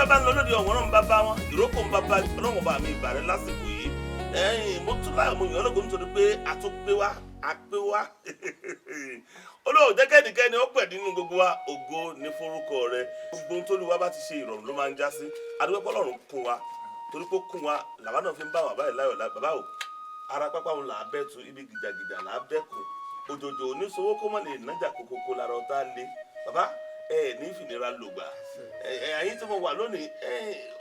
Bá ń lọ lóde ọ̀wọ́n ń bá bá wọn ìrókò ń bá bá ọlọ́run bá mi ìbàrẹ̀ lásìkò yìí. Ẹ̀yìn mo tún láyọ̀, mo yàn ọ́ lógo nítorí pé a tún pé wá, a pé wá. Olóò jẹ́ kẹ́nìkẹ́ni ó pẹ̀ nínú gbogbo wa. Ògo ní forúkọ rẹ. Gbogbo ohun t'Olúwa bá ti ṣe, ìrọ̀rùn ló máa ń já sí. Adúpẹ́ pọ́lọ́run kún wa, torí pé ó kún wa làwa náà fi ń bá wà báyìí láyọ̀. Bàbá o, ara pápá òun là á bẹ́ tu, ibi gìjàgìjà là á bẹ́kùn. Òjòjò oníṣòwò kó má lè nájà kókókó lára ọ̀tá lé. Bàbá ẹ ní ìfìnira lògbà. Ẹ ẹ àyín tí mo wà lónìí ẹ,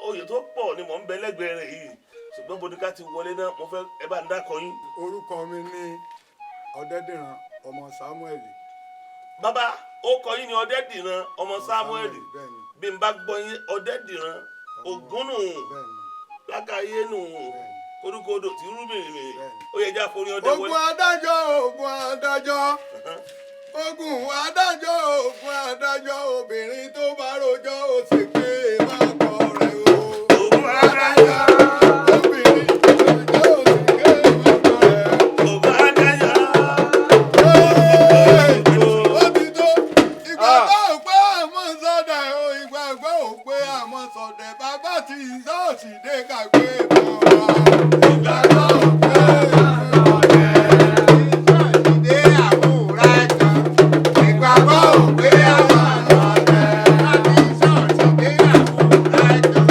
oyè tó pọ̀ ni mò ń bẹ lẹ́gbẹ̀ẹ́ rẹ̀ yìí, ṣùgbọ́n bodika ti wọlé náà, mo fẹ́ ẹ bá ń dákọ yín. Orúkọ mi ní Ọ̀dẹ́dìran ọmọ Samuel. Bàbá, ó kọ yín ní Ọ̀dẹ́dìran ọmọ Samuel? Bẹ́ẹ̀ni. Bí n bá gbọ́ yín, Ọ̀dẹ́dìran Ògúnnù. Bẹ́ẹ̀ni. Lákàáyé nù. Bẹ́ẹ̀ni. Koríkodò tí rú mìrìmìrì. Bẹ́ẹ̀ni. Ó yẹ já forí ọdẹ Ogun wọlé. adájọ́, ogun adájọ́, ogun adájọ́, ogun adájọ́, obìnrin tó bá rojọ́ ó sì pé má kọ rẹ̀ o. Ogun adájọ́. Obìnrin tó rojọ́ ó sì pé má kọ rẹ̀. Ogun adájọ́. Ó ti tó ìgbàgbọ́ ò pé àmọ́ sọ́dẹ̀ o, ìgbàgbọ́ ò pé àmọ́ sọ̀dẹ̀, bàbá tí ṣọ́ọ̀ṣì dé kàgbé mọ́ wa. Ìgbàgbọ́ ò pé àmọ́ sọ̀dẹ̀ ṣọ́ọ̀ṣì dé àmúra kan. Ìgbàgbọ́ ò pé àmọ́ sọ̀dẹ̀ láti ṣọ́ọ̀ṣì dé àmúra kan.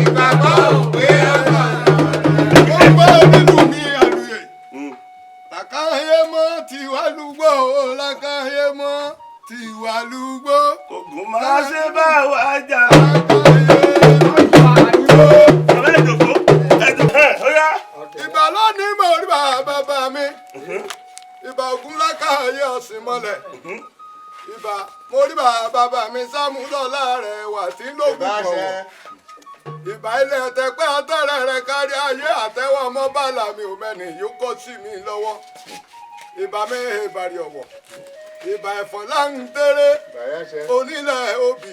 Ìgbàgbọ́ ò pé àmọ́ sọ̀dẹ̀. Ó gbọ́ nínú mi àlùyè làkàyé mọ́ tiwa lúgbó, làkàyé mọ́ tiwa lúgbó. Ogun máa ṣe bá wa jà. Làkàyé mọ́ tiwa lúgbó. Bàbá, ìjòkó ẹjọ ẹ ó yá. Ìbà lónìí mo rí bàbá mi, ìbà ògún lákàyé ọ̀sìn mọ́lẹ̀. Ìbà mo rí bàbá mi Sámúlọ́lá rẹ̀ wà tí lóògùn kọ̀wọ̀. Ìbà ilẹ̀ tẹpẹ́ atẹ́rẹ̀ rẹ̀ kárí ayé, àtẹ́wọ́ ọmọ bàlà mi ò mẹ́ni yóò kọ́ sí mi lọ́wọ́. Ìbà mi ìbàrí ọ̀wọ̀, ìbà ẹ̀fọn láǹtẹ̀rẹ̀ onílẹ̀ òbí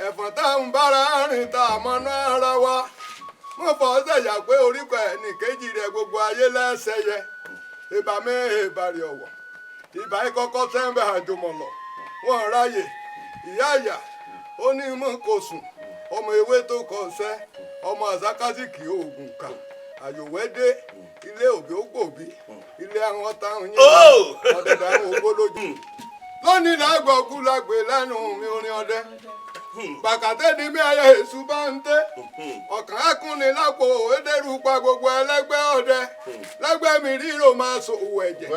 ẹ̀fọn tá ń bára rìn tá a mọ́nú ara wa. Mo fọ́ sẹ̀yà pé oríkọ̀ ẹ̀ kejì rẹ̀ gbogbo ayé lẹ́sẹ̀ yẹ. Ìbà mi ìbàrí ọ̀wọ̀, ìbà ìkọ́kọ́ sẹ́ńbẹ̀ àjùmọ̀lọ̀ wọn ráyè ìyá ìyá ó ní mọ̀ kò sùn, ọmọ ewé tó kọ sẹ́, ọmọ àsákásìkì oògùn kà àyòwẹ́dé ilé òbí ó gbòbí ilé àwọn táwọn yín ọ̀dẹ̀dẹ̀ àwọn ògbólójú lónìí lágbọ̀kú lágbè lẹ́nu mi orin ọdẹ bàkàtẹ́ di mí ayé èṣù bá ń tẹ́ ọ̀kàn ákúnni lápò édèrú pa gbogbo ẹlẹ́gbẹ́ ọdẹ lẹ́gbẹ́ mi ríro máa so òwò ẹ̀jẹ̀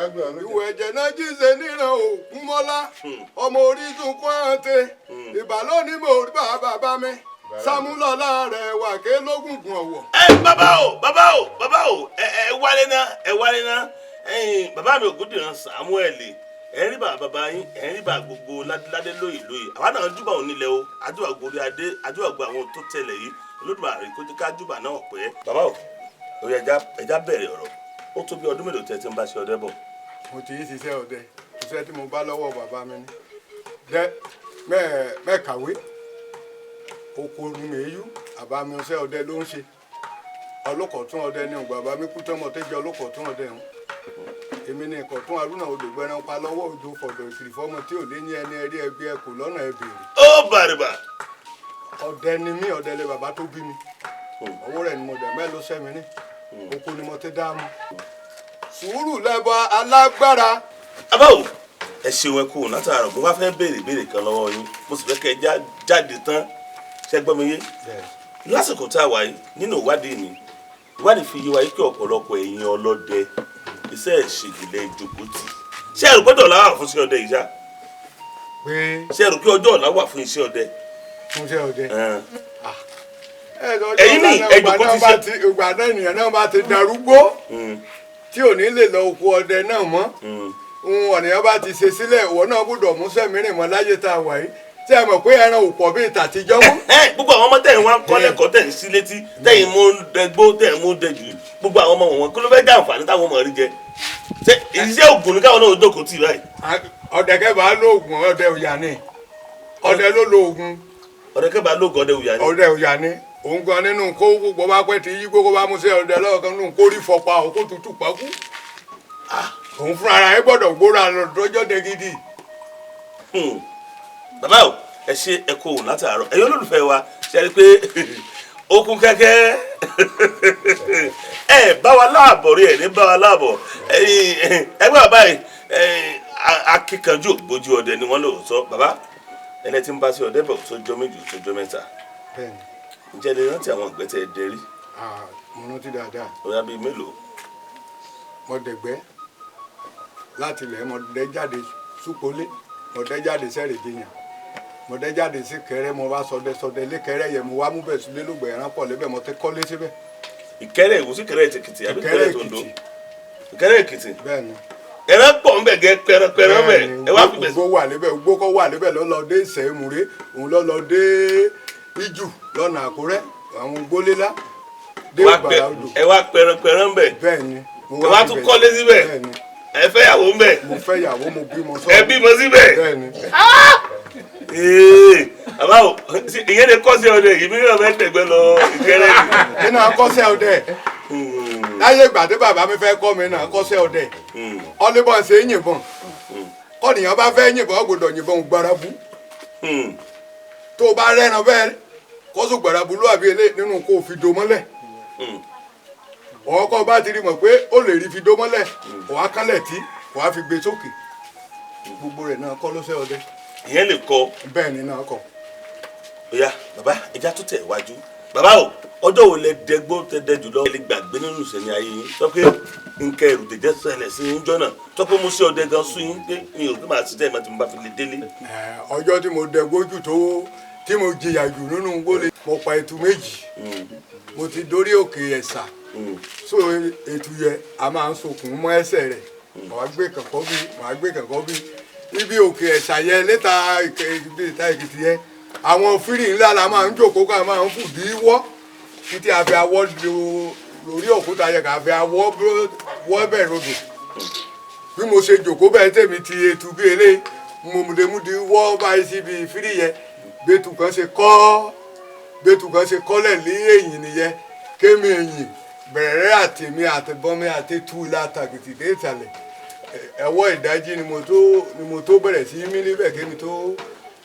ìwò ẹ̀jẹ̀ náà jíṣe níran òkú mọ́lá ọmọ orísun kún àǹtẹ̀. Ìbà lónìí mo rí bàbá mi Sámúlọ́lá rẹ̀ wà ké lógúngún ọ̀wọ̀. Ẹ bàbá o, bàbá o, bàbá o, ẹ ẹ wálé náà, ẹ wálé náà. Ẹ̀yin bàbá mi Ògúndìran Samuel, ẹ ń rí bàbá bàbá yín, ẹ ń rí bàbá gbogbo ládé lóyè lóyè. Àwa náà júbà òun nílẹ̀ o, àjúbà gorí adé, àjúbà gbogbo àwọn tó tẹ̀lé yìí. Olódùmarè kó jẹ́ ká júbà náà pẹ́. Bàbá o, orí ẹja ẹja bẹ̀rẹ̀ ọ̀rọ̀. Ó tó bí ọdún mélòó tẹ́ ti ń bá ṣe ọdẹ bọ̀? Mo ti ń ṣiṣẹ́ ọdẹ, iṣẹ́ tí mo bá lọ́wọ́ bàbá mi ni dẹ mẹ́ẹ̀kàwé oko ni mèéyú. Àbá mi ọṣẹ́ ọdẹ ló ń ṣe, ọlọ́kọ̀tún ọdẹ ni. Ògbà bàbá mi kú tán, mo tẹ́jọ́ ọlọ́kọ̀tún ọdẹ hàn. Èmi ni ìkọ̀tún arúnà odògbẹ́ran pa lọ́wọ́ òjò fọ̀dọ̀ ìkìrì fọ́mọ tí ò lé ní ẹni ẹrí ẹbí ẹ kò lọ́nà ẹ béèrè. Ó bàrìbà. Ọdẹ ni mí, ọdẹ lé bàbá tó bí mi. Ọwọ́ rẹ̀ ni mo dẹ̀ mẹ́ ló sẹ́ mi ní oko ni mo ti dá mu. Sùúrù lẹ́bọ̀ alágbára. Bàbá o, ẹ ṣeun, ẹ kú látàárọ̀. Mo bá fẹ́ béèrè ìbéèrè kan lọ́wọ́ yín, mo sì fẹ́ kẹ́ ẹ jáde tán. Ṣé gbọ́ mi yé? Lásìkò tá a wà yìí, nínú ìwádìí mi, ìwádìí fi yé wa yìí pé ọ̀pọ̀lọpọ̀ ẹ̀yin ọlọ́dẹ, iṣẹ́ ìṣègùn ìjókòó tì. Ṣé ẹ rò pé ọjọ́ ọ̀la wà fún iṣẹ́ ọdẹ yìí ṣá? Pé? Ṣé ẹ rò pé ọjọ́ ọ̀la wà fún iṣẹ́ ọdẹ? Fún iṣẹ́ ọdẹ. Ẹ̀yin ní ẹjọ́ kó ti ṣe. Ìgbà náà ènìyàn náà bá ti darúgbó tí ò ní lè lọ oko ọdẹ náà mọ́, ohun ọ̀nìyàn bá ti ṣe sílẹ̀, ìwọ náà gbọ́dọ̀ múṣẹ́ mìíràn mọ́ láyé tá a wà yìí, tí a mọ̀ pé ẹran ò pọ̀ bíi tàtijọ́ mọ́. Ẹ gbogbo àwọn ọmọ tẹ̀yìn wá ń kọ́ lẹ́kọ̀ọ́, tẹ̀yìn sí létí, tẹ̀yìn mú dẹgbó, tẹ̀yìn mú dẹjù, gbogbo àwọn ọmọ wọn, kí ló fẹ́ jẹ́ àǹfààní táwọn ọmọ rí jẹ? Ṣé iṣẹ́ ògùn ní káwọn náà jókòó tì báyìí? Ọdẹ kẹfà lóògùn, ọdẹ òyà ni, ọdẹ ló lóògùn. Ọdẹ kẹfà lóògùn, ọdẹ òyà ni. Ọdẹ òyà ni. Òun gan nínú kó gbogbo bá pẹ́ ti yí gbogbo bá mú sí ọdẹ lọ́ọ̀kan nínú kó rí fọpa òkú tútù pọ́kú. Òun fúnra ẹ gbọ́dọ̀ gbóra lọ́jọ́ dẹ gidi. Bàbá o, Ẹ ṣe, ẹ kó òun látàárọ̀. Ẹ̀yin olólùfẹ́ wa, ṣe rí i pé ó kún kẹ́kẹ́. Ẹ bá wa láàbọ̀ rí, ẹ̀ ní bá wa láàbọ̀. Ẹ̀yin ẹgbẹ́ bàbá yìí, akíkanjú ògbójú ọdẹ ni wọ́n lò sọ. Bàbá ẹni tí ń bá sí ọdẹ bọ̀ tó jọ 2, tó jọ 3. Bẹ́ẹ̀ni. Ǹjẹ́ lè rántí àwọn ìgbẹ́ tẹ́ ẹ dẹ rí? Ah, mo rántí dáadáa. Ó yá, bíi mélòó? Mo dẹ̀gbẹ́ láti ilẹ̀, mo dẹ́ jáde súpolé, mo dẹ́ jáde sẹ́rẹ̀dẹ̀yàn, mo dẹ́ jáde sí Kẹrẹ. Mo wá sọdẹ sọdẹ lé Kẹrẹ yẹn, mo wá mú bẹ̀ sílé lóògbé, ẹran pọ̀ lébẹ̀, mo ti kọ́lé síbẹ̀. Ìkẹrẹ Ìwòsí, Ìkẹrẹ Èkìtì àbí Ìkẹrẹ Ìkẹrẹ tòǹdó? Èkìtì. Ìkẹrẹ Èkìtì. Bẹ́ẹ̀ni. Ẹran pọ̀ ń bẹ̀ gẹ́ pẹrẹpẹrẹ ń bẹ̀, ẹ wá fi bẹ̀. Ugbó wà níbẹ̀, ugbó kọ́ wà níbẹ̀ lọ́lọ́ dé Ìsẹ̀múrè, òun lọ́lọ́ dé Ìjù lọ́nà Àkúrẹ́, àwọn ugbólélá dé Wá Ìgbàrá Odò. Ẹ wá pẹrẹpẹrẹ ń bẹ̀. Bẹ́ẹ̀ni, mo Ẹ wá fi tún bẹ̀- kọ́lé síbẹ̀. Bẹ́ẹ̀ni. Ẹ fẹ́yàwó ń bẹ̀. Mo fẹ́ yàwó, mo bímọ sọ́ọ̀. Ẹ bímọ síbẹ̀. Bẹ́ẹ̀ni. Ee, bàbá o, ìyẹn lè kọ́ sí ọdẹ yìí mílíọ̀nù mẹ́tẹ̀gbẹ́ lọ Ìkẹrẹ. Nínú akọ́ṣẹ́ ọdẹ láyé ìgbà tí bàbá mi fẹ́ kọ́ mi náà kọ́ṣẹ́ ọdẹ, ọlẹ́bọ̀n ṣe é yìnbọn. Kọ́nìyàn bá fẹ́ yìnbọn, ó gbọ́dọ̀ yìnbọn gbarabu. Tó o bá rẹ́ran bẹ́ẹ̀ kọ́sù gbarabu ló àbí elé nínú kó o fi do mọ́lẹ̀. Ọkọ bá ti rí mọ̀ pé ó lè rí fi do mọ́lẹ̀, kò wá kálẹ̀ tí kò wá fi gbé sókè. Gbogbo rẹ̀ náà kọ́ ló ṣe ọdẹ. Ìyẹn lè kọ́. Bẹ́ẹ̀ ni náà kọ́. Oya bàbá, ẹja tó tẹ̀ wájú. Bàbá o, ọjọ́ wo lẹ dẹgbó tẹ dẹ jùlọ? Ẹ lè gbàgbé nínú ìṣẹ̀lẹ̀ ayé yín sọ pé nǹkan ẹrù jẹjẹ ṣẹlẹ̀ sí yín jọ́nà sọ pé mo ṣe ọdẹ gan sún yín pé mi ò rí màá ṣiṣẹ́ ìmọ̀ tí mo bá fi lè délé. Ọjọ́ tí mo dẹgbójú tó tí mo jìyà jù nínú gbólé, mo pa etu 2. Mo ti dórí òkè Ẹ̀sà, so etu yẹ a máa ń sokùn mọ́ ẹsẹ̀ rẹ̀, màá gbé kànkọ́ bí, màá gbé kànkọ́ bí ibi òkè Ẹ̀sà yẹ létà ibi ìta Èkìtì yẹ. Àwọn fírì ńlá la máa ń jókòó ká máa ń fùdí wọ́ títí a fi awọ́ lórí òkúta yẹ ká fi awọ́ wọ́ bẹ̀ rodò. Bí mo ṣe jòkó bẹ́ẹ̀ tèmi ti etu bí eléyìí, mo lè mú di wọ́ báyìí síbi fírì yẹ, gbẹ̀tù kan ṣe kọ́, gbẹ̀tù kan ṣe kọ́lẹ̀ lé èyìn nìyẹn. Kémi èyìn bẹ̀rẹ̀ àtèmi àtẹ̀bọ́mi àtẹ̀tù látàkìtì dé ìsàlẹ̀. Ẹ̀wọ́ ìdájí ni mo tó bẹ̀rẹ̀ sí mí níbẹ̀, kémi tó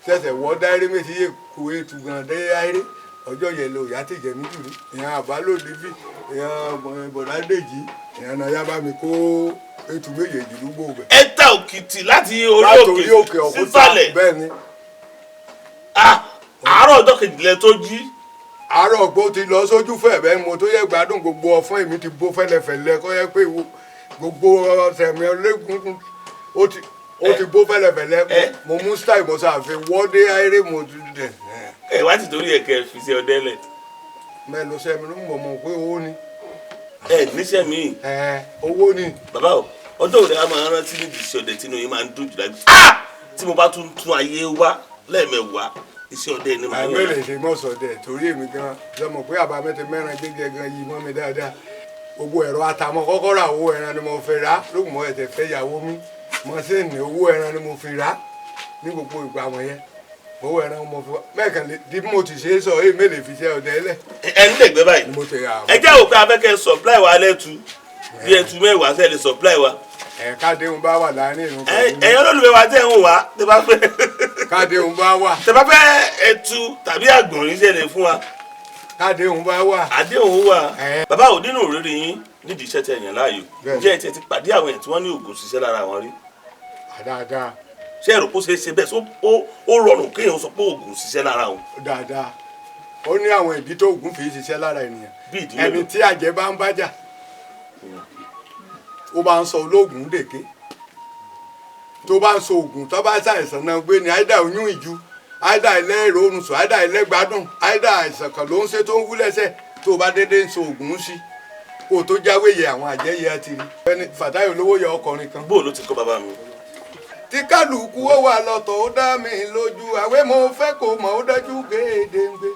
ṣẹ̀ṣẹ̀ wọ́ dáírí méjì yé kó etu gan dé áíré. Ọjọ́ yẹn lò yá ti jẹ̀mí jù ní ìyẹn àbálòdì bí ìyẹn bọ̀dádèjì ìyẹn náà yá bá mi kó etu méjèèjì lúgbò bẹ̀. Ẹ ta òkìtì láti orí Láti orí òkè òkè òkúta. sísàlẹ̀? Bẹ́ẹ̀ ni. Ah, àárọ̀ ọjọ́ kejìlẹ̀ tó jí. Àárọ̀ ògbó ti lọ sójú fẹ́ bẹ́ẹ̀, mo tó yẹ gbádùn gbogbo ọ̀fọ́n èmi ti bó fẹ́lẹ́fẹ́lẹ́ kọ́ yẹ pé gbogbo ọ̀sẹ̀ mi ọlẹ́gùn ó ti bó fẹ́lẹ́fẹ́lẹ́. Mo mú style, mo ṣàfihàn wọ́dé ayére mo ti dẹ̀. Ẹ wá ti torí ẹ kẹ fi ṣe ọdẹ lẹ? Mẹ́lò sẹ́mi ló ń mọ̀ mọ̀ pé owó ni. Ẹ níṣẹ́ míì? Ẹ, owó ni. Bàbá o, ọjọ́ òde a máa rántí níbi iṣẹ́ ọdẹ tí inú yín máa ń dùn jù láti ah tí mo bá tún tún ayé wá lẹ́ẹ̀mẹwàá, iṣẹ́ ọdẹ ni màá yàn. Àìmẹ́lẹ̀ ṣe mọ̀ sọ̀dẹ̀ torí èmi gan lọ́mọ pé àbámẹ́tẹ mẹ́rin gbígbẹ gan yìí mọ́ mi dáadáa. Gbogbo ẹ̀rọ atamọ kọ́kọ́ rà, owó ẹran ni mo fi rà. Lóògùn mọ́ ẹ̀tẹ̀ fẹ́ yàwó mi mọ́sìnì, owó ẹran ni mo fi rà ní gbogbo ìgbà wọ̀nyẹn. Owó ẹran mo fi wá mẹ́ẹ̀kan lé bí mo ti ṣe é sọ èyí mélòó fi ṣe ọdẹ lẹ̀. Ẹ ń dẹ̀gbẹ́ báyìí. Ni mo ti rà. Ẹ jẹ́ òkè abẹ́kẹ́ supply wa lẹ́tu bí ẹtu 10 sẹ́ẹ̀ lè supply wa. Ẹ̀ kádéhùn bá wà láàrin ìrun pẹ̀lú mi. Ẹ̀yin olólùfẹ́ wa tẹ̀ ń wò wá, tẹ́ bá fẹ́ Kádéhùn bá wà. tẹ́ bá fẹ́ ẹtu tàbí àgbọ̀nrín sẹ́ẹ̀ lè fún wa. Kádéhùn bá wà. Àdéhùn wà. Ẹ. Bàbá ò, nínú òrèrè yín nídìí iṣẹ́ tẹ̀ yàn láàyò, Bẹ́ẹ̀ni. ǹjẹ́ ẹ tiẹ̀ ti pàdé àwọn èèyàn tí wọ́n ní oògùn ṣiṣẹ́ lára wọn rí? Dáadáa. Ṣé ẹ̀rọ kó ṣeé ṣe bẹ́ẹ̀? Só ó rọrùn kéèyàn sọ pé oògùn ṣiṣẹ́ lára òun? Dáadáa, ó ní àwọn ìdí tó ògùn fi ṣiṣẹ́ lára ènìyàn. Bí ìdí Ẹni mélòó? tí àjẹ́ bá ń bájà, ó bá ń sọ olóògùn dèké, tó bá ń sọ ògùn, tó bá ṣàìsàn náà gbé ní àìdá oyún ìju, àìdá ẹlẹ́rọ oorun sùn, àìdá ẹlẹ́gbádùn, àìdá àìsàn kan ló ń ṣe tó ń wú lẹ́sẹ̀, tó bá dédé ń sọ ògùn sí kó o tó jáwé yẹ àwọn àjẹyẹ àti rí. Ẹni Fàtáyé olówó yọ ọkùnrin kan. Bó ló ti kọ́, bàbá mi? Tí kálukú ó wà lọ́tọ̀, ó dá mi lójú àwé, mo fẹ́ kó mọ̀ ó dájú gédéǹgbé.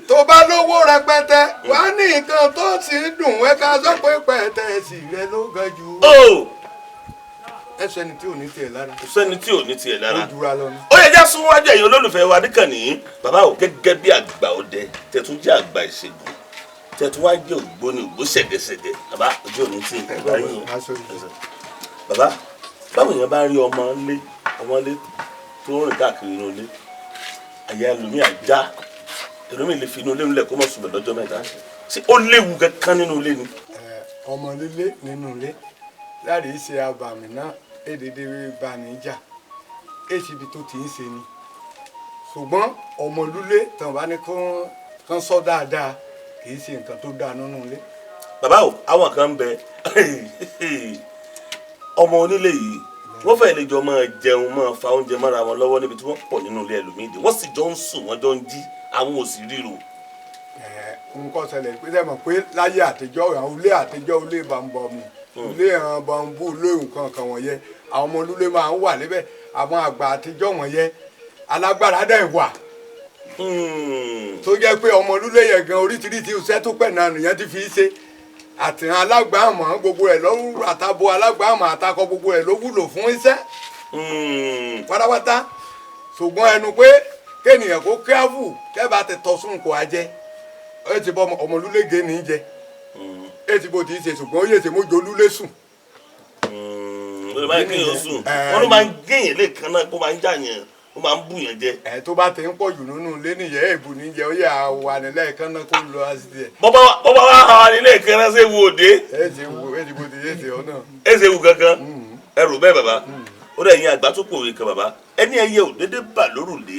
Tó bá lówó rẹpẹtẹ wà ní nǹkan tó sì ń dùn ẹ, ká sọ pé pẹ̀tẹ́sì rẹ ló ga jù. Ó Ẹsẹ̀ ẹni tí ò ní tiẹ̀ lára. Kò sẹ́ni tí ò ní tiẹ̀ Ó lára. jura lọ ni. Ó yẹ já súnwájú ẹ̀yin olólùfẹ́ wa níkànnì. Bàbá ò, gẹ́gẹ́ bí àgbà ọdẹ tẹ̀tún jẹ́ àgbà ìṣègùn, tẹ̀tún wá jẹ́ ògbóni ògbó ṣẹ̀gẹ̀ṣẹ̀gẹ̀, bàbá, ojú òní tí ì. Aṣọ yìí. Bàbá, báwo èèyàn bá rí ọmọ ńlé, ọmọ ńlé tó ń rìn káàkiri inú ilé Àyà ẹlòmíì àjá, ẹlòmíì lè fi inú ilé ńlẹ̀ kó mọ̀ sùn lọ́jọ́ 3. Ṣé ó léwu kankan nínú ilé ni? Ọmọ líle nínú ilé láti ṣe abàmì náà èdèdè bá ní jà èsì ibi tó ti ń ṣe ni, ṣùgbọ́n ọmọ líle tàn bá ní kán sọ dáadáa, kì í ṣe nǹkan tó dáa nínú ilé. Bàbá o, àwọn kan ń bẹ, ọmọ onílé yìí, wọ́n fẹ́ẹ́ lè jọ máa jẹun, máa fa oúnjẹ mọ́ra wọn lọ́wọ́ níbi tí wọ́n pọ̀ nínú ilé ẹlòmíì dé, wọ́n sì jọ ń sùn, wọ́n jọ ń jí, àwọn ò sì ríro. Nǹkan ṣẹlẹ̀ pé sẹ́ mọ̀ pé láyé àtijọ́, àwọn ilé àtijọ́, ilé bàǹbọ̀mù, ilé àwọn bambú, ilé nǹkan kan wọ̀nyẹn, àwọn ọmọ olúlé máa ń wà níbẹ̀. Àwọn àgbà àtijọ́ wọ̀nyẹn alágbára dẹ̀ wà, tó jẹ́ pé ọmọ olúlé yẹn gan oríṣiríṣi iṣẹ́ tó pẹ̀ náà nìyẹn ti fi ṣe, àti alágbàmọ̀ gbogbo ẹ̀ lọ́wọ́, àtàbọ̀ alágbàmọ̀ àtakọ gbogbo ẹ̀ ló wúlò fún iṣẹ́ pátápátá. Ṣùgbọ́n ẹnu pé kéèyàn kó kíáfù kẹ́bà ti tọ́ sún kó a jẹ, ẹ ti bọ ọmọ olúlé gé ní jẹ, ẹ ti bó ti ṣe, ṣùgbọ́n ó yẹ ṣe mójú olúlé sùn. Ó lè máa ń kéèyàn sùn, wọn ló máa ń géèyàn lẹ́ẹ̀kan náà, kó máa ń jà yẹn, ó máa ń bù yẹn jẹ. Ẹ tó bá ti ń pọ̀ jù nínú ilé nìyẹn, èèbù níjẹ, ó yà wà nílẹ̀ kan náà kó lọ àṣìṣe ẹ̀. Bọ́bá wá hàn nílé kan náà, ṣé wo òde? Ẹ ti wo, ẹ ti bó ti yé ṣe ọ náà. Ẹ ṣe wù kankan ẹ rò bẹ́ẹ̀ bàbá. Ó dẹ̀ yín àgbà tó pòwe kan bàbá, ẹni ẹyẹ ò dédé bà lórùlé,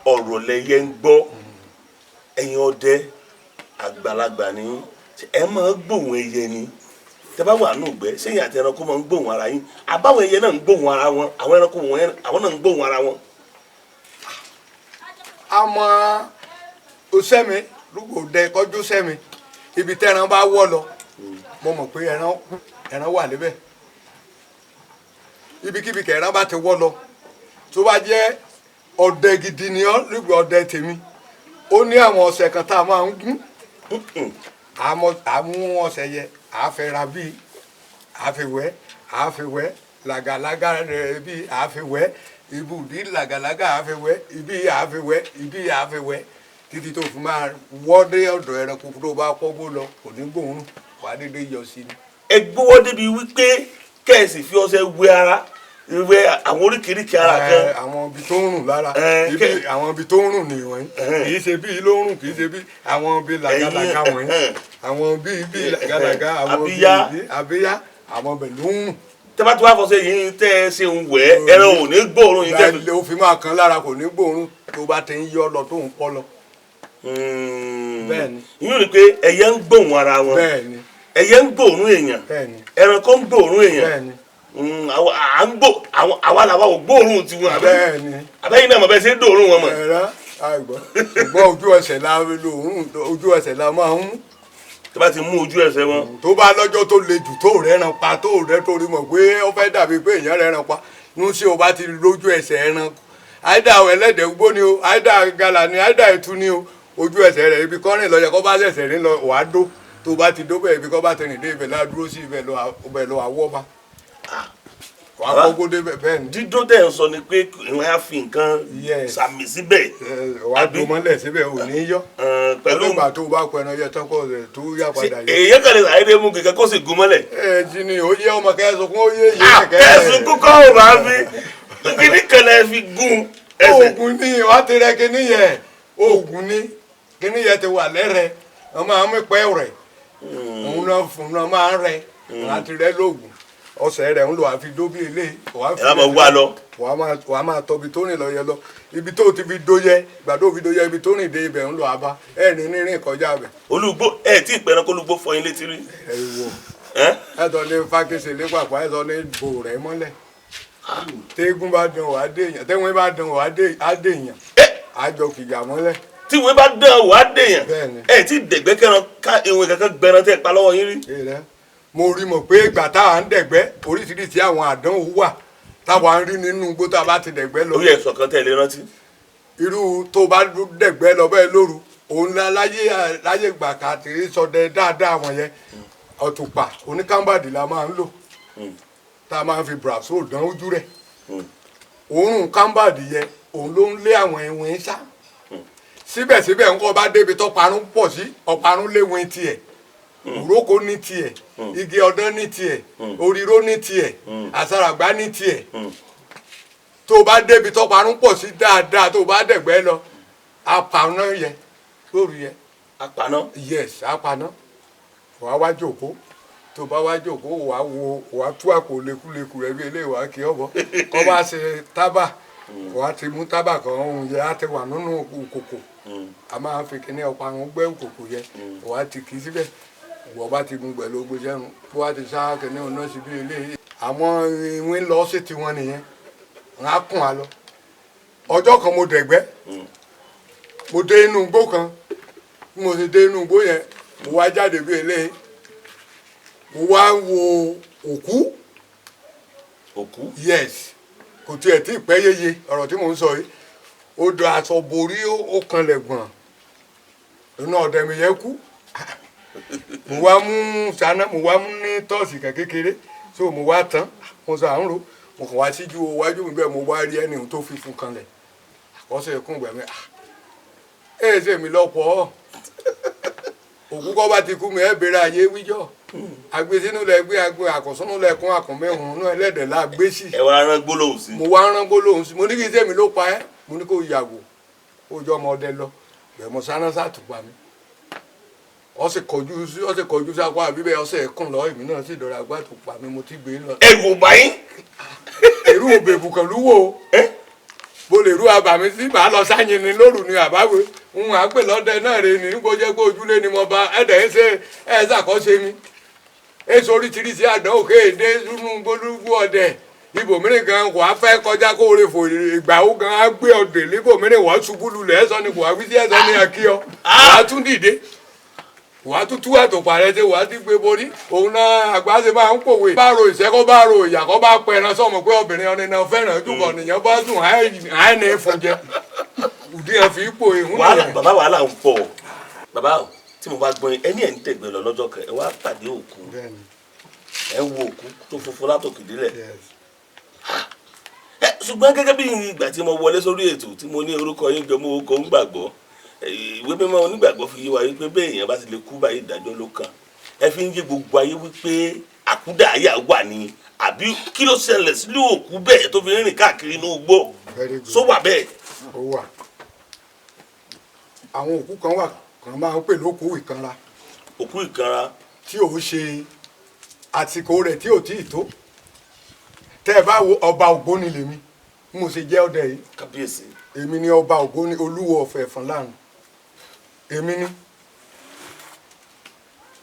ọ̀rọ̀ lẹyẹ ń gbọ́. Ẹ̀yin ọdẹ àgbàlagbà ni ẹ máa gbóhùn ẹyẹ ni tẹ bá wà nù gbẹ, sẹ́yìn àti ẹranko máa ń gbóhùn ara yín, àbáwọn ẹyẹ náà ń gbóhùn ara wọn, àwọn ẹranko wọn àwọn náà ń gbóhùn ara wọn? Àmọ́ osẹmi lúgbòdẹ kọjú sẹmi, ibi tẹran bá wọ lọ, mo mọ̀ pé ẹran wà níbẹ̀. Ibikíbi kẹran bá ti wọ lọ, tó bá jẹ́ ọdẹ gidi ni ọ lúgbò ọdẹ tèmi, ó ní àwọn ọṣẹ kan tá a máa ń gún. Àmú ọṣẹ yẹ, àfẹ́ra bíi àfiwẹ́, àfiwẹ́ làgàlàgà rẹ̀ bíi àfiwẹ́ ibùdí làgàlàgà, àfiwẹ́ ibi, àfiwẹ́ ibi, àfiwẹ́ títí tó fi máa wọ́ dé ọ̀dọ̀ ẹranko tó bá kọ́gbó lọ, kò ní gbóòórùn, wàá dédé yọ sí ni. Ẹ gbówó débi wípé kẹ́ẹ̀sì fi ọṣẹ wẹ ara, wẹ àwọn oríkèéríkèé ara kan. Àwọn ibi tó ń rùn lára ibi, àwọn ibi tó ń rùn nìwọ̀nyí, kì í ṣe bí ló ń rùn, kì í ṣe bí àwọn ibi làgàlàgà wọ̀nyí, àwọn bí bí làgàlàgà, àwọn bí Abíyá. Abíyá, àwọn ibẹ̀ ló ń rùn. Tẹ́ bá ti wá fọṣẹ yìí tẹ́ ẹ ṣe ń wẹ̀, ẹran ò ní gbóòórùn yìí tẹ́ fi. Ó fi máa kan lára, kò ní gbóòórùn tó bá ti ń yọ lọ tó ń pọ́ lọ. Bẹ́ẹ̀ni. Ìyún ni pé ẹyẹ ń gbóhùn ara wọn. Bẹ́ẹ̀ni. Ẹyẹ ń gbóòórùn èèyàn. Bẹ́ẹ̀ni. Ẹranko ń gbóòórùn èèyàn. Bẹ́ẹ̀ni. À ń gbó àwa làwa ò gbóòórùn tiwọn àbẹ́. Bẹ́ẹ̀ni. Àbẹ́yìn náà mọ̀ bẹ́ẹ̀ ṣe ń dòórùn wọn mọ̀. Ẹ̀rọ àìgbọ́, ṣùgbọ́n ojú ẹsẹ̀ la lòórùn, ojú ẹsẹ̀ la máa ń mú. Tó bá ti mú ojú ẹsẹ̀ wọn. Tó bá lọ́jọ́ tó le jù tó rẹ́ran pa, tó rẹ́ torí mọ̀ pé ó fẹ́ dàbí pé èèyàn rẹ́ran pa ní sí, o bá ti lójú ẹsẹ̀ ẹran, àìdá ẹlẹ́dẹ̀ gbó ni o, àìdá gala ni, àìdá ẹtu ni o, ojú ẹsẹ̀ rẹ̀, ibi kọ́rin lọ yẹ kó bá ṣẹ̀ṣẹ̀ rìn lọ, wàá dó. Tó bá ti dó bẹ́ẹ̀, ibi kọ́ bá ti rìn dé, ibẹ̀ la dúró sí, ibẹ̀ lọ àwọ̀ bá wàá kókó dé bẹ́ẹ̀ ni. Dídó tẹ̀ ń sọ ni pé ìwọ̀n á fi nǹkan sàmì síbẹ̀. Wàá dó mọ́lẹ̀ síbẹ̀, ò ní yọ. Pẹ̀lú ìgbà tó bá pẹran yẹ tán kọ́ rẹ̀ tó yá padà yẹ. Èyí kan lè sàyédé mú kẹ̀kẹ́ kó sì gún mọ́lẹ̀. Ẹ jí ni ó yẹ ọmọ kẹsùn kún ó yé yé kẹ̀kẹ́. Kẹsùn kúkọ́ ò bá fi kíní kan lẹ fi gún ẹsẹ̀. Oògùn ni wàá ti rẹ kíní yẹ, oògùn ni kíní yẹ ti wà lẹ́rẹ̀, wọ́n máa ń pẹ́ rẹ̀, òun náà fún un máa ń rẹ láti rẹ lóògùn, ọ̀sẹ̀ rẹ̀ ń lò àfi dóbi ilé. Ẹ máa wá lọ. Wàá máa tọbi tó rìn lọ yẹ lọ, ibi tó ti fi dó yẹ, ìgbà tó fi dó yẹ, ibi tó rìn dé ibẹ̀ ń lọ àbá ẹ ní rírìn kọjá bẹ̀. Olùgbò ẹ tí ì pẹran kó olùgbò fọyín létí rí. Ẹ wò ẹ tọ́ ní fákèsè lé pàpà, ẹ tọ́ ní bò rẹ̀ mọ́lẹ̀, tẹ́gùn bá dùn wàá dé èèyàn, tẹ́wọ́n bá dùn wàá dé èèyàn, àjọ kìjà mọ́lẹ̀. Tí ìwé bá dán wàá dé èèyàn, ẹ tí dẹ̀gbẹ́ kẹran ká ìwé kankan gbẹran tẹ́ pa lọ́wọ́ yín rí. Mo rí mọ̀ pé ìgbà táwa ń dẹ̀gbẹ́, oríṣiríṣi àwọn àdánwò wà táwa ń rí nínú igbó tá a bá ti dẹ̀gbẹ́ lọ. Orí ẹ̀sọ̀ kan tẹ̀lé rántí. Irú tó bá dẹ̀gbẹ́ lọ bẹ́ẹ̀ lóru, òun láyé láyé ìgbà kàtìrí sọdẹ dáadáa wọ̀nyẹn, ọ̀tùpà oníkàmbàdì la máa ń lò, tá a máa ń fi brasso dán ojú rẹ̀. Òórùn kàmbàdì yẹn òun ló ń lé àwọn ẹ̀wọ̀n sá. Síbẹ̀síbẹ̀ ńkọ́ bá débi tó parun pọ̀ sí, ọ̀parun léwìn tiẹ̀, òrókò ní tiẹ̀, igi ọdán ní tiẹ̀, òrìró ní tiẹ̀, àsàràgbá ní tiẹ̀. Tó o bá débi tó parun pọ̀ sí dáadáa, tó o bá dẹ̀gbẹ́ lọ, apaná yẹ lóru yẹ. Apaná? Yes, apaná. Wàá wá jókòó. Tó bá wá jókòó, wàá wo, wàá tú àpò lekuleku rẹ bí eléyìí, wàá kí ọbọ kọ́ bá ṣe tábà, wàá ti mú tábà kan ohun yẹ á ti wà nínú kòkò. A máa fi kíní ọparun gbẹ́ kòkò yẹ, wàá ti kì í síbẹ̀. Wọ́n bá ti mú pẹ̀lú ogbó sẹ́nu, bó wá ti sá kíní ọ̀nà sí bí eléyìí, àwọn ìwé lọ sí tiwọn nìyẹn, wọn á kùn á lọ. Ọjọ́ kan mo dẹ̀gbẹ́, mo dé inú igbó kan. Bí mo ṣe dé inú igbó yẹn, mo wá jáde bí eléyìí, mo wá ń wo òkú. Òkú? Yes, kò tiẹ̀ tí ì pẹ́ yéye ọ̀rọ̀ tí mò ń sọ yìí. Ó dọ aṣọ borí, ó kanlẹ̀ gbọ̀n inú ọ̀dẹ̀ mi yẹn kú. Mo wá mú sáná, mo wá mú ní tọ́ọ̀sì kan kékeré, so mo wá tán, mo sọ à ń ro, mo kàn wá síjú iwájú mi bẹ́ẹ̀, mo wá rí ẹni tó fi fún kanlẹ̀ àkọsẹ̀ ẹkún gbẹ̀mí. Ẹ ṣe mi lọ́pọ̀ òkú kọ́ bá ti kú mi, ẹ bèrè ayé wíjọ́ agbésínú lẹ gbé agbé àkọsínú lẹ kún àkànmẹ́hùn náà ẹlẹ́dẹ̀ la gbé sí. Ẹ wá rán gbólóhùn sí. Mo wá rán gbólóhùn sí. Mo ní kí n sẹ́mi ló pa ẹ́, mo ní kó yàgò kó jọ ọmọ ọdẹ lọ bẹ́ẹ̀. Mo sáná sàtùpà mi, ọ sì kọjú sí, ọ sì kọjú sápá àbí bẹ́ẹ̀, ọ sì kùn lọ. Èmi náà sì dọ̀rọ̀ àgbà tó pa mi, mo ti gbé lọ. Ẹrù ò bá yín? Èrú òbèbù kan lúwo bó lè rú abàmì sí màá lọ sáyìn ni lóru ni àbáwé ń wà pè lọ́dẹ náà rè ní kó jẹ́ pé ojúlé ni mo bá ẹ̀dẹ̀ ń ṣe ẹ̀ ṣàkóso mi èso oríṣiríṣi àdánwò kéde nínú gbólúgbú ọdẹ ibòmíràn gan kò á fẹ́ kọjá kó o lè fò ìgbà ó gan á gbé ọdẹ níbòmíràn, wọ́n ṣubú lulẹ̀, ẹ̀sọ́ ni kò wá wí sí, ẹ̀sọ́ ni àkíọ́, wàá tún dìde, wàá tún tú àtòpà rẹ ṣe, wàá ti gbé borí òun náà. Àgbà ṣe máa ń pòwe bá ro ìṣẹ́ kó bá ro ìyà kó bá pẹran sọmọ pé obìnrin ọ̀nì náà fẹ́ràn jùbọ̀ nìyẹn bá sùn àìní fún jẹ òdì yẹn fi pò ìhun Wàhálà nìyẹn. Bàbá, wàhálà ń pọ̀. Bàbá o, tí mo bá gbọ́n yín, ẹni ẹ̀ ń tẹ̀gbẹ́ lọ lọ́jọ́ kan, ẹ wá pàdé òkú. Bẹ́ẹ̀ni. Ẹ ń wo òkú tó funfun látòkè délẹ̀. Yes. Ẹ ṣùgbọ́n gẹ́gẹ́ bí ìgbà tí mo wọlé sórí ètò tí mo ní orúkọ yín jọ mọ́ orúkọ ń gbàgbọ́, ìwé mímọ́ onígbàgbọ́ fi yé wa wípé bẹ́ẹ̀ èèyàn bá ti lè kú báyìí, ìdájọ́ ló kàn. Ẹ fi ń yé gbogbo ayé wípé àkúdàáyà wà ní, àbí kí ló ṣẹlẹ̀ sílé òkú bẹ́ẹ̀ tó fi ń rìn káàkiri inú igbó? Very good. Só wà bẹ́ẹ̀? Ó wà. Àwọn òkú kan wà kan máa ń pè lókùú ìkanra. Òkú ìkanra. Tí ò ṣe àsìkò rẹ̀, tí ò tí ì tó. Tẹ́ ẹ bá wo, ọba ògbóni lèmi bí mo ṣe jẹ́ ọdẹ yìí. Kábíyèsí. Èmi ni ọba ògbóni, olúwo ọ̀fẹ́ ẹ̀fọn láàrin èmi ni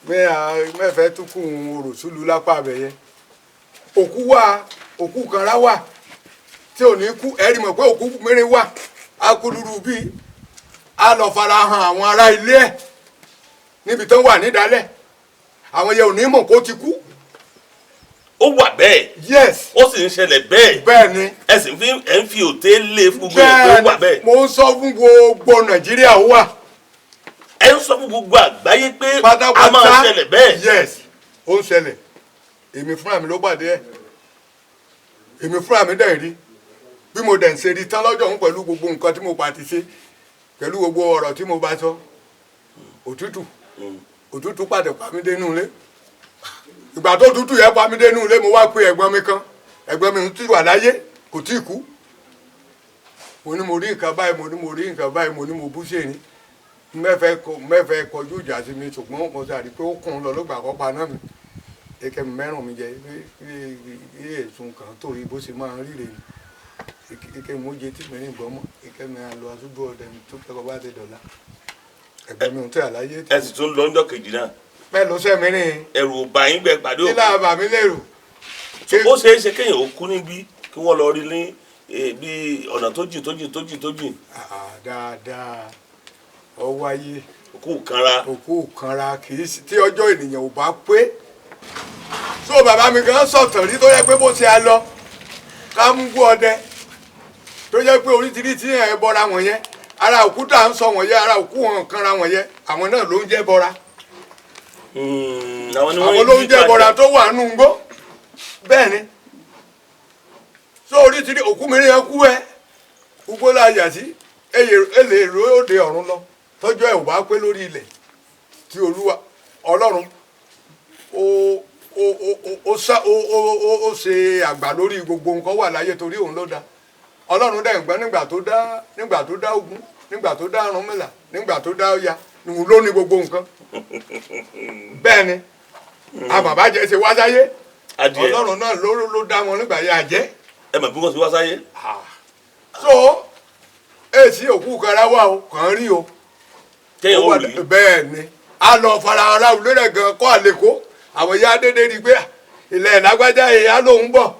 mẹ́fẹ̀ẹ́ tún kún òròsúlù lápá abẹ́yẹ. Òkú wà, òkú kanra wà tí ò ní kú. Ẹ̀rí mọ̀ pé òkú mìíràn wà, akúlùrù bíi a lọ fara hàn àwọn ará ilé ẹ̀ níbi tán wà nídàálẹ̀, àwọn yẹn ò ní mọ̀ kó ti kú. Ó wà bẹ́ẹ̀? Yes. Ó sì ń ṣẹlẹ̀ bẹ́ẹ̀? Bẹ́ẹ̀ ni. Ẹ sì fi ẹ ń fi òté lé fún gbogbo ẹ̀ pé ó wà bẹ́ẹ̀? Mo ń sọ fún gbogbo Nàìjíríà, ó wà. Ẹ ń sọ fún gbogbo àgbáyé pé a Pátápátá. máa ṣẹlẹ̀ bẹ́ẹ̀? Yes, ó ń ṣẹlẹ̀. Èmi fúnra mi ló pàdé ẹ̀. Èmi fúnra mi dẹ̀ rí bí mo dẹ̀ ń ṣe rí tán lọ́jọ́ òun pẹ̀lú gbogbo nǹkan tí mo pa ti ṣe, pẹ̀lú gbogbo ọ̀rọ̀ tí mo bá sọ. Òtútù, òtútù pàdé pa mí dénú ilé. Ìgbà tó tútù yẹn pa mí dénú ilé, mo wá pe ẹ̀gbọ́n mi kan. Ẹ̀gbọ́n mi ti wà láyé, kò tí ì kú. Mo ní mo rí nǹkan báyìí, mo ní mo rí nǹkan báyìí, mo ní mo bú sèrìn mẹ́fẹ̀ẹ́ kọjú ìjà sí mi, ṣùgbọ́n mo sàrí pé ó kún un lọ ló gbà kọ́ pa náà mi eke mẹ́rùn mi jẹ bí èsùn kan torí bó ṣe máa ń ríre ni eke mo jẹ tí mi rìn gbọ́ mọ́ eke mi á lọ aṣojú ọdẹ mi tó kẹ́kọ̀ọ́ bá ti dọ̀la. Ẹ̀gbọ́n mi ò tẹ́ àláyé. Ẹ sì tún lọ ọjọ́ kejì náà? Bẹ́ẹ̀ ló sẹ́ mi rìn. Ẹ̀rù ò bá yín gbẹ pàdé Kí òkú? láà bà mí lérò. Ó ṣeé ṣe kéèyàn ó kú níbí kí wọ́n lọ rí ní bí ọ̀nà tó jìn tó jìn tó jìn tó jìn? Ah, dáadáa, ọ wáyé. Òkú kanra. Òkú kanra kì í ṣe tí ọjọ́ ènìyàn ò bá pé. So bàbá mi gan sọ̀tàn rí tó yẹ pé bó ṣe á lọ ká mú gbó ọdẹ tó yẹ pé oríṣiríṣi ẹ̀ bọra wọ̀nyẹn, ara òkú tá à ń sọ wọ̀nyẹn, ara òkú wọn kanra wọ̀nyẹn, àwọn náà ló ń jẹ́ bọra. Àwọn ni wọ́n Àwọn ló ń yí jẹ́ padà. bọra tó wà nù gbó. Bẹ́ẹ̀ ni. So oríṣiríṣi òkú mìíràn yẹn kú ẹ gbogbo la yà sí èlé òde ọ̀run lọ tọ́jọ́ ẹ̀ ò bá pé lórí ilẹ̀ tí Olúwa Ọlọ́run ó ó ó ó ó sá ó ó ó ó ṣe àgbà lórí gbogbo nǹkan wà láyé torí òun ló dá. Ọlọ́run dẹ̀ ń gbọ́ nígbà tó dá, nígbà tó dá Ògún, nígbà tó dá Ọ̀rúnmìlà, nígbà tó dá Ọya, òun ló ní gbogbo nǹkan. Bẹ́ẹ̀ ni àbàbàjẹ́ ṣe wá sáyé. Adìẹ. Ọlọ́run náà ló dá wọn nígbà yẹn àjẹ́. Ẹ mọ̀ bí wọ́n ti wá sáyé. So èsì òkú kara wà o, kàn rí o. Kéèyàn ó rí. Bẹ́ẹ̀ ni a lọ fara ara lórí gan kọ́ àlékó àwọn ìyá dédé rí i pé ilẹ̀ lágbájá ìyá lòún bọ̀,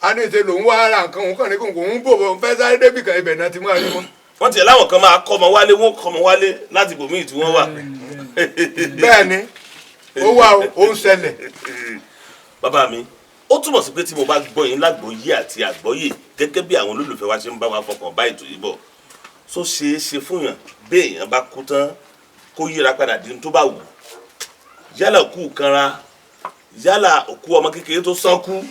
a ní ìṣe lòún wá ara nǹkan òun kàn ní kòkò òun bò bọ̀ fẹ́ sáré débì kan, ibẹ̀ náà ti máa rí wọn. Wọ́n tiẹ̀ láwọn kan máa kọ́ ọmọ wálé, wọ́n kọ́ ọmọ wálé láti ibòmíì tí wọ́n wà. Bẹ́ẹ̀ ni ó wà o, ó ń ṣẹlẹ̀. Bàbá mi, ó túmọ̀ sí pé tí mo bá gbọ́ yín lágbóyè àti àgbọ́yè gẹ́gẹ́ bí àwọn olólùfẹ́ wa ṣe ń bá wa fọkàn bá ètò yìí bọ̀, tó ṣeé ṣe fún yàn bí èèyàn bá kú tán kó yíra padà di tó bá wù, yálà òkú kanra, yálà òkú ọmọ kékeré tó sánkú,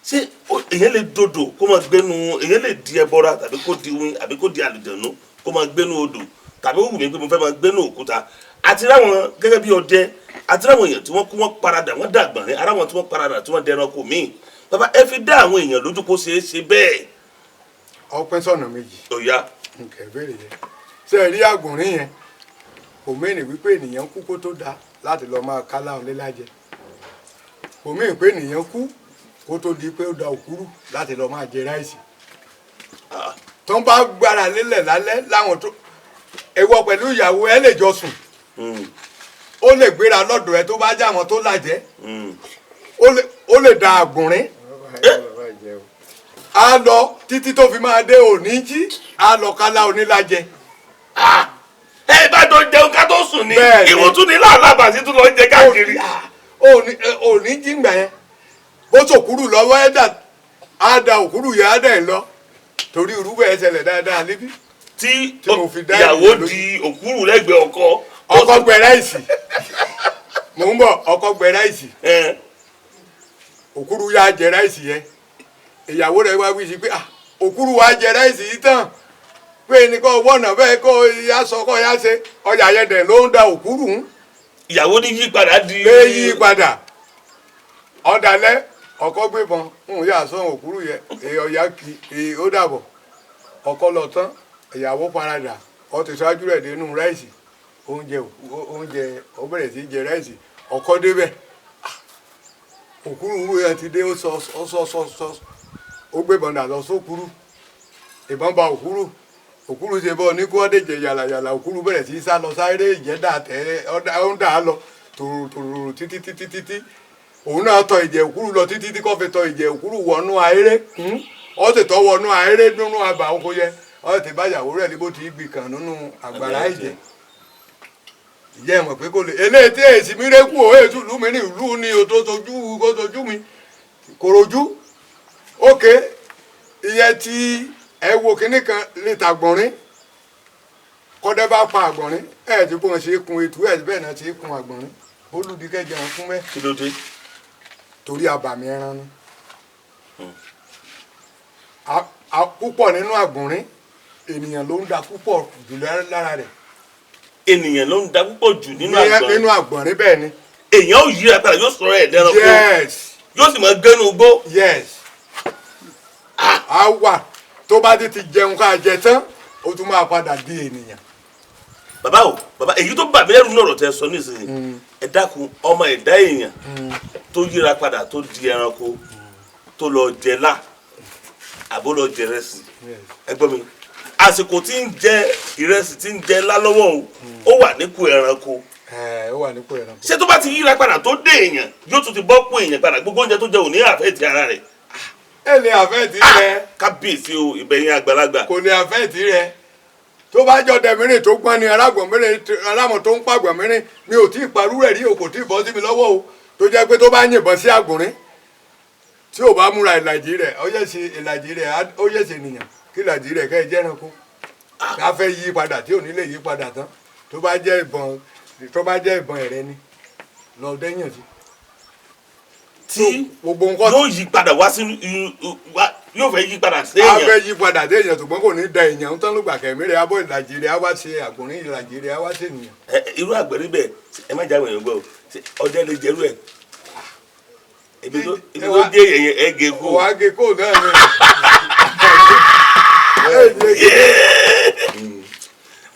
ṣé èèyàn lè dodò kó máa gbénu, èèyàn lè di ẹbọra tàbí kó di wín àbí kó di àlùjànnú kó máa gbénu odò, tàbí ó wù mí pé mo fẹ́ máa gbénu òkúta? Àti ráwọn gẹ́gẹ́ bí ọdẹ, àti ráwọn èèyàn tí wọ́n kú wọ́n paradà, wọ́n dàgbọ̀n ní ara wọn tí wọ́n paradà tí wọ́n dẹranko míì. Bàbá, ẹ fi dá àwọn èèyàn lójú kó ṣeé ṣe bẹ́ẹ̀. Ọpẹ́ sọ̀nà méjì. Ó yá. Nǹkan ìbéèrè yẹn, ṣe é rí àgùnrín yẹn, kò mẹ́rin wípé ènìyàn kú kó tó da láti lọ máa ká láwọn lélájẹ, kò mẹ́rin pé ènìyàn kú kó tó di pé ó da òkúrú láti lọ máa jẹ ráìsì. Tó ń bá gbára lélẹ̀ lálẹ́ láwọn tó ẹwọ pẹ̀lú ìyàwó ẹ lè jọ sùn, ó lè gbéra lọ́dọ̀ ẹ tó bá jẹ́ àwọn tó làjẹ́, ó lè da àgùnrín á lọ títí tó fi máa dé òní jí, á lọ kálá onílàjẹ. Ẹ bá jọ jẹun ká tó sùn ni. Bẹ́ẹ̀ ni. Ìwọ tún ní làálàbà sí tún lọ jẹ káàkiri. Òní jí ngbà yẹn, bó sòkúrú lọ́wọ́ ẹ dà á da òkúrú yẹn á dẹ̀ lọ, torí irú bẹ́ẹ̀ ṣẹlẹ̀ dáadáa níbí. Tí Tí mo fi dá ìyàwó ìlú lójú. di òkúrú lẹ́gbẹ̀ẹ́ ọkọ. Ọkọ gbẹ ráìsì, mò ń bọ̀, ọkọ gbẹ ráìsì, òkúrú yá jẹ ráìsì yẹn, ìyàwó rẹ̀ wá wí sí pé ah, òkúrú wa jẹ ráìsì yìí tán, pé ní kò wọ́nà bẹ́ẹ̀ kó yá sọ kó yá ṣe ọjà yẹn dẹ̀ ló ń da òkúrú ń. Ìyàwó ní yí padà di. Lé yí padà ọ̀dàlẹ̀, ọkọ gbébọn ń yà sọ òkúrú yẹn, èyí ọ̀yà kì í, ó dàbọ̀. Ọkọ lọ tán, ìyàwó paradà, ó ti ṣáájú rẹ̀ dénú ráìsì oúnjẹ oúnjẹ, ó bẹ̀rẹ̀ sí í jẹ ráìsì. Ọkọ débẹ̀, òkúrú yẹn ti dé, ó sọ ó sọ sọ sọ, ó gbébọn dà lọ sókúrú, ìbọn ba òkúrú, òkúrú ṣe bọ́ ní kó ọ́ dèjẹ yàlàyàlà, òkúrú bẹ̀rẹ̀ sí í sá lọ sáré ìjẹ́dá tẹ́ ó ń dà á lọ tòrò títí títí títí, òun náà tọ ìjẹ òkúrú lọ títí tí kò fi tọ ìjẹ òkúrú wọnú ahéré, ó sì tọ́ wọnú ahéré nínú àbà oko yẹ, ó sì bá ìyàwó rẹ̀ níbo tí gbì kàn nínú àgbàrá ìjẹ. Ìjẹ́ ẹ̀ mọ̀ pé kò lè eléyìí tí èsì mi rékù ó èsù ìlú mi ní ìlú ni o tó sojú kó sojú mi kòròjú. Ókè, ìyẹn tí ẹ wo kinní kan lè tàgbọ̀nrín, kọ́dẹ́ bá pa àgbọ̀nrín, ẹ̀ tí bọ́n ṣe kun ètò ẹ̀ bẹ́ẹ̀ náà ṣe kun àgbọ̀nrín olùdíkẹ́jẹ wọn fún bẹ́ẹ̀. Kí ló dé? Torí abàmì ẹran ni. Púpọ̀ nínú àgbọ̀nrín, ènìyàn ló ń da púpọ̀ jù lára rẹ̀. Ènìyàn ló ń da púpọ̀ jù nínú àgbọ̀nrín? Nínú àgbọ̀nrín, bẹ́ẹ̀ ni. Èèyàn ò yíra padà, yóò sọ̀rọ̀ ẹ̀ dẹranko? Yes. Yóò sì máa gbẹ́nu igbó? Yes, a wà tó bá ti jẹun ká jẹ tán, ó tún máa padà di ènìyàn. Bàbá o bàbá, èyí tó bà mí lẹ́rù náà ọ̀rọ̀ tẹ́ sọ nísìnyí, ẹ dákun, ọmọ ẹ̀dá èèyàn tó yíra padà tó di ẹranko tó lọ jẹ lá àbó lọ jẹ rẹsì, ẹ gbọ́ mi, àsìkò tí ń jẹ ìrẹsì tí ń jẹ lá lọ́wọ́ o, ó wà nípò ẹranko? Ẹ ó wà nípò ẹranko. Ṣé tó bá ti yíra padà tó dé èèyàn, yóò tún ti bọ́ pò èèyàn padà, gbogbo oúnjẹ tó jẹ òní affect ara rẹ̀? Ẹ lè affect rẹ. Kábíyèsí o, ìbẹ̀yìn àgbàlagbà. Kò lè affect rẹ. Tó bá jọ dẹ̀mírìn tó gbọ́n ni alágbọ̀n mìíràn, alámọ̀ tó ń pàgbọ̀n mìíràn mi ò tí ì parú rẹ̀ rí o, kò tí ì bọ́ sí mi lọ́wọ́ o, tó jẹ́ pé tó bá yìnbọn sí àgbọ̀nrín, tí ò bá múra ìlàjì rẹ̀, ó yẹ ṣe ìlàjì rẹ̀, ó yẹ ṣe ènìyàn, kí ìlàjì rẹ̀ kẹ́ ẹ jẹ́ ẹranko ká fẹ́ yí padà tí ò ní lè yí padà tán, tó bá jẹ́ ìbọn, tó bá jẹ́ ìbọn ẹ̀rẹ́ ni lọ dẹ́yìn sí. Tí gbogbo nǹkan yóò yí padà wá sí yóò fẹ́ yí padà sí a èèyàn. Fẹ́ yí padà dé èèyàn, ṣùgbọ́n kò ní da èèyàn tán ló gbà kẹ̀mí rẹ̀ abọ́ ìlàjì rẹ̀ á wá ṣe àgbọ̀nrín, ìlàjì rẹ̀ á wá ṣe ènìyàn. Ẹ, irú àgbẹ̀rí bẹ́ẹ̀, ẹ má jáwé èèyàn gbọ́ o. Ṣé ọdẹ lè jẹ́rú ẹ̀? Ibi tó dé èèyàn ẹ gé kú. Wàá gé kó náà ni.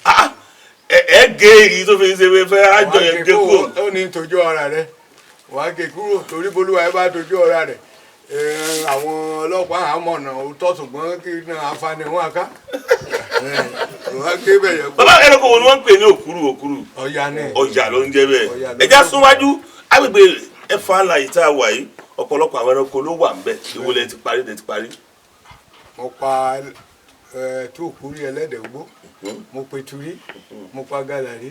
Ah, ẹ gé èyí tó fi ṣe fẹ́ àjọ yẹn gé kúrò. Ó ní tójú ọ̀rá rẹ̀, wàá gé kúrò, torí bolúwa ẹ bá tójú ọ̀rá rẹ̀, àwọn ọlọ́pàá àmọ̀nà òótọ́, ṣùgbọ́n kí ní àǹfààní wọn ká wàá gé bẹ̀yẹ̀ kú. Bàbá, ẹranko wo ni wọ́n ń pè ní òkúrú òkúrú? Ọ̀yà ni. Ọ̀yà ló ń jẹ́ bẹ́ẹ̀. Ọ̀yà ló ń Ẹ já jẹ́. súnwájú agbègbè ẹ̀fọn àlàyé tá a wà yìí, ọ̀pọ̀lọpọ̀ àwọn ẹranko ló wà ńbẹ̀. Ìwo lẹ ti parí lẹ ti parí? Mo pa tó kúrí ẹlẹ́dẹ̀ gbó, mo pe turí, mo pa gàlàrí.